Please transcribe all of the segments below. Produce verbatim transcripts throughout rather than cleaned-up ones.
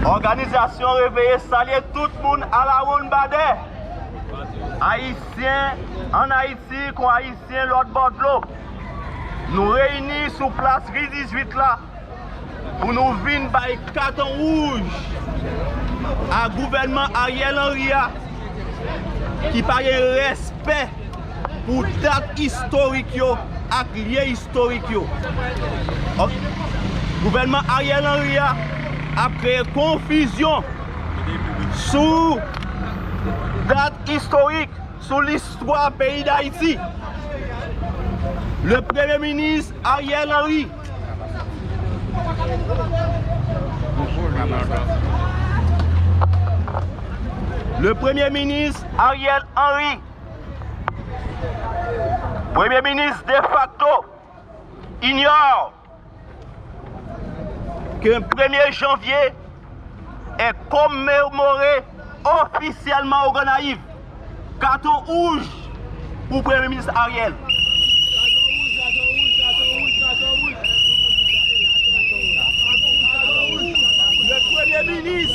Òganizasyon Reveye salye tout moun alawonnbadè, Ayisyen ann Ayiti kon Ayisyen lòtbò dlo. Nou reyini sou plas Ri dizuit la pou nou vin bay katon wouj a gouvènman Ariel Henry a, ki pa gen rèspè pou dat istorik yo ak lye istorik yo. Gouvènman Ariel Henry a ap kreye konfizyon sou dat istorik, sou listwa peyi Dayiti. Le Premye Minis Ariel Henry. Le Premye Minis Ariel Henry, Premye Minis defakto, inyò ke premye janvye est commémoré ofisyèlman o Gonayiv. Katon wouj pou Premye Minis Ariel. Le Premye Minis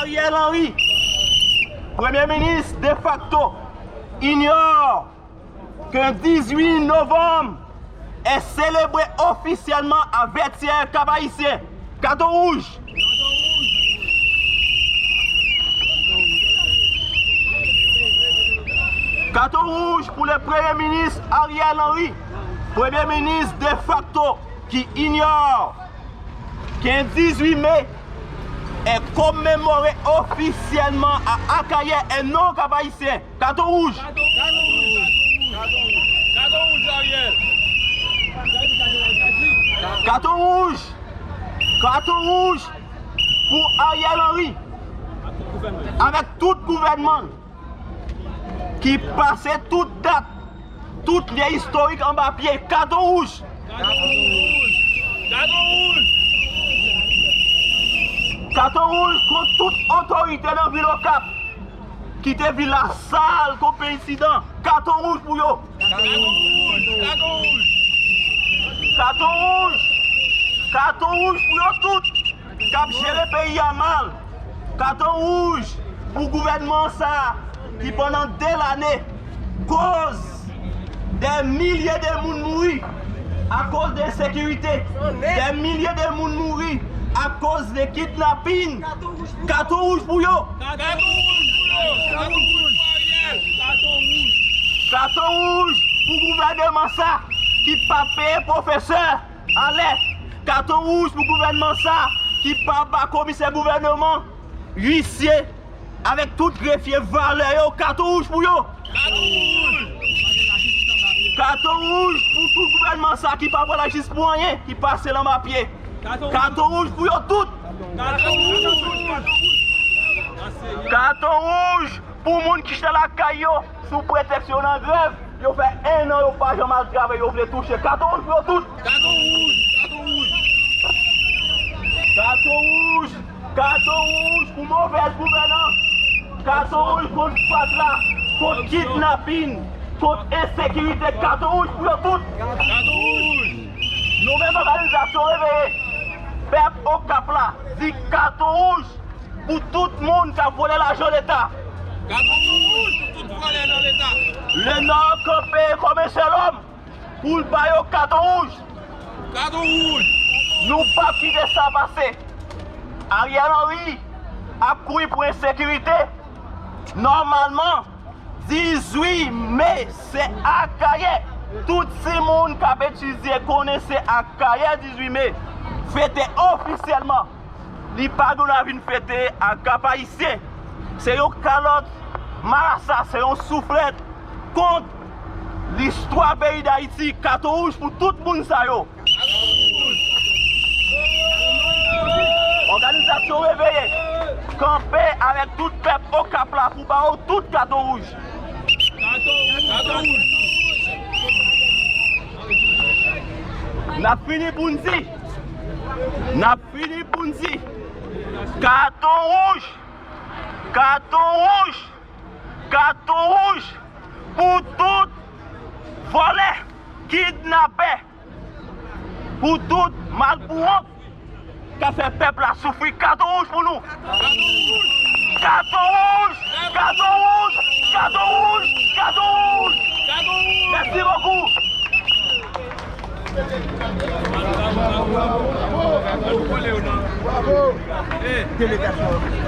Ariel Henry, Premye Minis defakto, inyò ke dizuit novanm est célébré officiellement à Vètyè, Cap-Haïtien. Katon wouj. Katon wouj pou le Premye Minis Ariel Henry, Premye Minis defakto, ki inyò ke dizuit me est commémoré officiellement à Akayè et non Cap-Haïtien. Katon wouj. Katon wouj. Katon wouj. Katon wouj. Katon wouj pou Ariel Henry avèk tout gouvènman ki pase tout dat, tout lye istorik anba pye. Katon wouj. Katon wouj. Katon wouj. Katon wouj kont tout otorite nan vil Okap ki te vin la sal kon peyizidan. Katon wouj pou yo. Katon wouj. Katon wouj. Katon wouj. Katon wouj pou yo tout k ap jere peyi a mal. Katon wouj pou gouvènman sa a ki pandan de lane koz dè milye de moun mouri akoz de ensekirite, dè milye de moun mouri akoz de kidnapin. Katon wouj pou yo. Katon wouj pou yo. Katon wouj pou Ariel. Katon wouj. Katon wouj pou gouvènman sa ki pa peye pwofesè alè. Katon wouj pou gouvènman sa ki pa ba komisè gouvènman, uisye, avèk tout grefye valè yo. Katon wouj pou yo. Katon wouj. Katon wouj pou tout gouvènman sa ki pa pran lajistis pou anyen, ki pase l anba pye. Katon wouj pou yo tout. Katon wouj. Katon wouj pou moun ki chita lakay yo sou pretèks yo nan grèv, yo fè en an yo pa janm al travay, yo vle touche. Katon wouj pou yo tout. Katon wouj. Katon wouj. Katon wouj. Katon wouj pou movèz gouvènans. Katon wouj kont fatra, kont kidnapin, kont ensekirite. Katon wouj pou yo tout. Katon wouj. Nou menm òganizasyon Reveye, pèp Okap la, di katon wouj pou tout moun k ap vòlè lajan Leta. Katon wouj pou tout vòlè nan Leta. Lenò kanpe kòm en sèl òm pou l ba yo katon wouj. Katon wouj. Nou p ap kite sa pase. Ariel Henry ap kouri pou ensekirite. Nòmalman, dizuit me, se Akayè. Tout timoun k ap etidye konnen se Akayè dizuit me fete ofisyèlman. Li pa dwe vin fete a Kap Ayisyen. Se yon kalòt marasa, se yon souflèt kont listwa peyi Dayiti. Katon wouj pou tout moun sa yo. Òganizasyon Reveye kanpe avèk tout pèp Okap la pou ba yo tout katon wouj. N ap fini pou n di, n ap fini pou n di, katon wouj, katon wouj, katon wouj pou tout vòlè, kidnapè, pou tout malpouwont, Ka fè pèp la soufri, katon wouj pou nou. Katon wouj! Katon wouj! Katon wouj! Katon wouj! Mèsi bokou. Delegasyon.